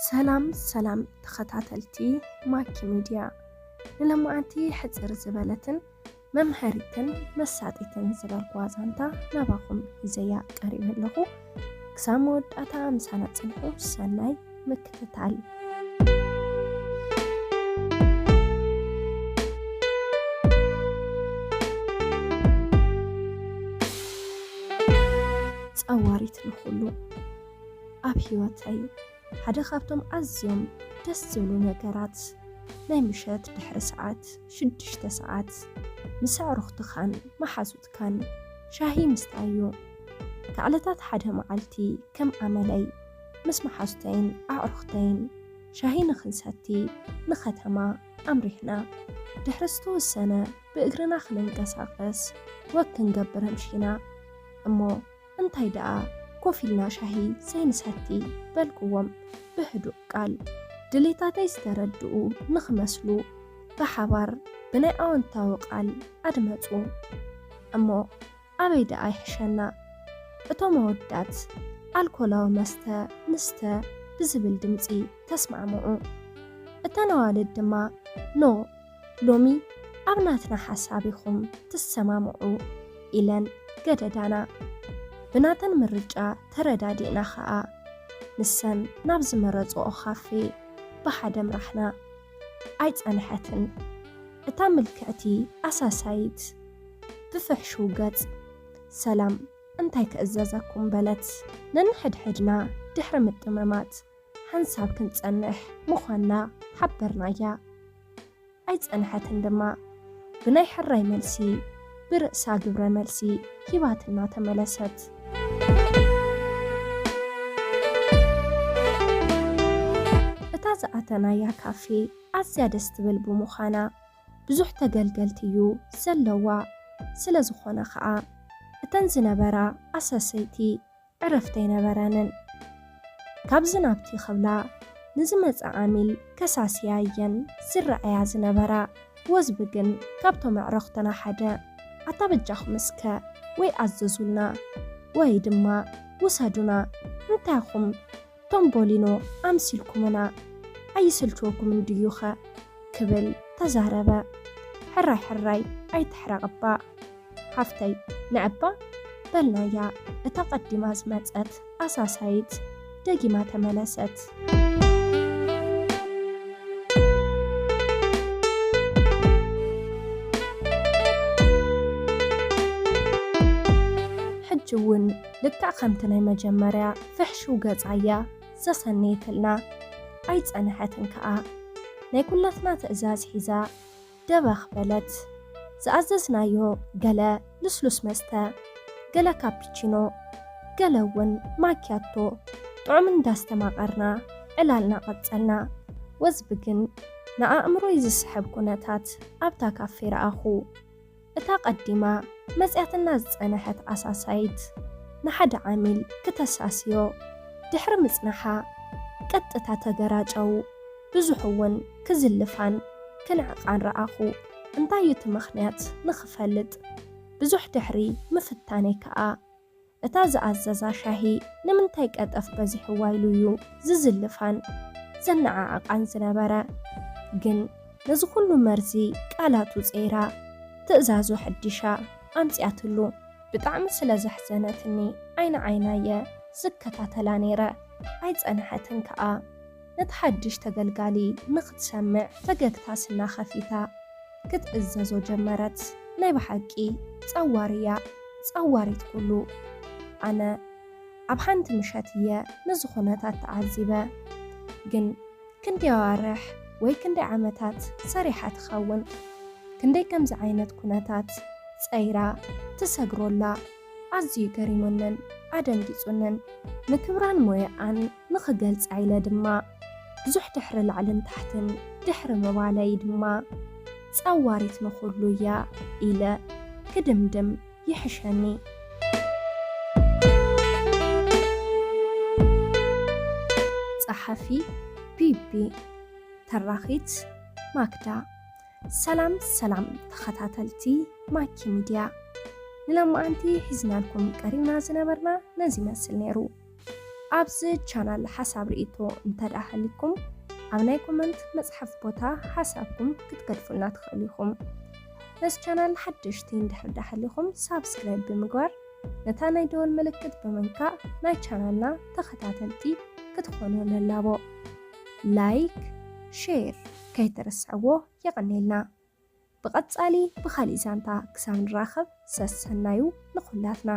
ሰላም ሰላም ተኸታተልቲ ማኪ ሚድያ፣ ንለማዓንቲ ሕጽር ዝበለትን መምሃሪትን መሳጢትን ዝበልኩዋ ዛንታ ናባኹም ሒዘያ ቀሪበ ኣለኹ። ክሳብ መወዳእታ ምሳና ጽንሑ። ሰናይ ምክትታል። ጸዋሪት ንኹሉ። ኣብ ህይወተይ ሓደ ካብቶም ኣዝዮም ደስ ዝብሉ ነገራት፣ ናይ ምሸት ድሕሪ ሰዓት ሽዱሽተ ሰዓት ምስ ኣዕሩኽትኻን መሓዙትካን ሻሂ ምስታይ እዩ። ካብ ዕለታት ሓደ መዓልቲ፣ ከም ኣመለይ፣ ምስ መሓዙተይን ኣዕሩኽተይን ሻሂ ንኽንሰቲ ንኸተማ ኣምሪሕና። ድሕሪ ዝተወሰነ ብእግርና ክንንቀሳቐስ ወክ ክንገብር ኣምሺና። እሞ እንታይ ደኣ ኮፍ ኢልና ሻሂ ዘይንሰቲ? በልክዎም ብህዱእ ቃል። ድሌታተይ ዝተረድኡ ንኽመስሉ ብሓባር ብናይ ኣወንታዊ ቃል ኣድመጹ። እሞ ኣበይ ደኣ ይሕሸና? እቶም ኣወዳት ኣልኮላዊ መስተ ንስተ ብዝብል ድምጺ ተስማዕምዑ። እተን ኣዋልድ ድማ ኖ፣ ሎሚ ኣብ ናትና ሓሳብ ኢኹም ትሰማምዑ ኢለን ገደዳና። ብናተን ምርጫ ተረዳዲእና ኸኣ ንሰን ናብ ዝመረጽኦ ካፌ ብሓደ ኣምራሕና። ኣይጸንሐትን። እታ ምልክዕቲ ኣሳሳይት ብፍሕሹው ገጽ፣ "ሰላም፣ እንታይ ክእዘዘኩም?" በለት። ነንሕድሕድና ድሕሪ ምጥምማት ሓንሳብ ክንጸንሕ ምዃንና ሓበርናያ። ኣይጸንሐትን ድማ። ብናይ ሕራይ መልሲ፣ ብርእሳ ግብረ መልሲ ሂባትና ተመለሰት። እታ ዝኣተናያ ካፌ ኣዝያ ደስ ትብል ብምዃና፣ ብዙሕ ተገልገልቲ እዩ ዘለዋ። ስለ ዝኾነ ኸኣ፣ እተን ዝነበራ ኣሳሰይቲ ዕረፍቲ ኣይነበረንን። ካብዚ ናብቲ ክብላ ንዝመጽእ ዓሚል ከሳስያ እየን ዝረኣያ ዝነበራ። ወዝቢ ግን ካብቶም ኣዕሩኽትና ሓደ፣ "ኣታ በጃኹም እስከ ወይ ኣዘዙልና ወይ ድማ ውሰዱና፣ እንታይ ኢኹም ቶምቦሊኖ ኣምሲልኩምና? ኣይስልችወኩምን ድዩኸ?" ክብል ተዛረበ። ሕራይ ሕራይ ኣይትሕረቕባ ሓፍተይ፣ ንዕባ በልናያ። እታ ቀዲማ ዝመጸት ኣሳሳይት ደጊማ ተመለሰት። ሕጂ እውን ልክዕ ከምቲ ናይ መጀመርያ ፍሕሹው ገጻያ ዘሰነየትልና ኣይጸንሐትን ከኣ። ናይ ኩላትና ትእዛዝ ሒዛ ደበኽ በለት። ዝኣዘዝናዮ ገለ ልስሉስ መስተ፣ ገለ ካፒቺኖ፣ ገለ እውን ማኪያቶ ጥዑም እንዳስተማቐርና ዕላልና ቀጸልና። ወዝቢ ግን ንኣእምሮይ ዝስሕብ ኩነታት ኣብታ ካፌ ረኣኹ። እታ ቀዲማ መጽያትና ዝጸንሐት ኣሳሳይት ንሓደ ዓሚል ክተሳስዮ ድሕሪ ምጽናሓ፣ ቀጥታ ተገራጨው። ብዙሕ እውን ክዝልፋን ክንዕቓን ረኣኹ። እንታይ እዩ እቲ ምኽንያት ንኽፈልጥ ብዙሕ ድሕሪ ምፍታነይ ከኣ፣ እታ ዝኣዘዛ ሻሂ ንምንታይ ቀጠፍ በዚሕዋ ኢሉ እዩ ዝዝልፋን ዘነዓዕቓን ዝነበረ። ግን ነዚ ኩሉ መርዚ ቃላቱ ጸይራ፣ ትእዛዙ ሓዲሻ ኣምጺኣትሉ። ብጣዕሚ ስለ ዘሕዘነትኒ፣ ዓይኒ ዓይና እየ ዝከታተላ ነይረ። ኣይጸንሐትን ከኣ። ነቲ ሓድሽ ተገልጋሊ ንኽትሰምዕ ፈገግታ ስና ኸፊታ ክትእዘዞ ጀመረት። ናይ ብሓቂ ጸዋር እያ፣ ጸዋሪት ኩሉ። ኣነ ኣብ ሓንቲ ምሸት እየ ነዚ ኩነታት ተዓዚበ። ግን ክንደይ ኣዋርሕ ወይ ክንደይ ዓመታት ሰሪሓ ትኸውን? ክንደይ ከምዚ ዓይነት ኩነታት ጸይራ ትሰግሮላ? ኣዝዩ ገሪሙንን ኣደንጊጹንን። ንክብራን ሞያኣን ንኽገልጻ ኢለ ድማ ብዙሕ ድሕሪ ላዕልን ታሕትን ድሕሪ ምባለይ ድማ፣ ጸዋሪት ንኹሉ እያ ኢለ ክድምድም ይሕሸኒ። ጸሓፊ ቢቢ፣ ተራኺት ማክዳ። ሰላም ሰላም ተኸታተልቲ ማኪ ሚድያ፣ ንሎማዓንቲ ሒዝናልኩም ቀሪብና ዝነበርና ነዚ ይመስል ነይሩ። ኣብዚ ቻናል ሓሳብ ርእይቶ እንተደኣ ሃልይኩም ኣብ ናይ ኮመንት መጽሓፍ ቦታ ሓሳብኩም ክትገድፉልና ትኽእሉ ኢኹም። ነዚ ቻናል ሓደሽቲ እንድሕር ደኣ ሃልይኩም ሳብስክራይብ ብምግባር ነታ ናይ ደወል ምልክት ብምንካእ ናይ ቻናልና ተኸታተልቲ ክትኾኑ ንላቦ። ላይክ፣ ሼር ከይትርስዕዎ። የቐንየልና። ብቐጻሊ ብኻልእ ዛንታ ክሳብ ንራኸብ ሰሰናዩ ንኹላትና።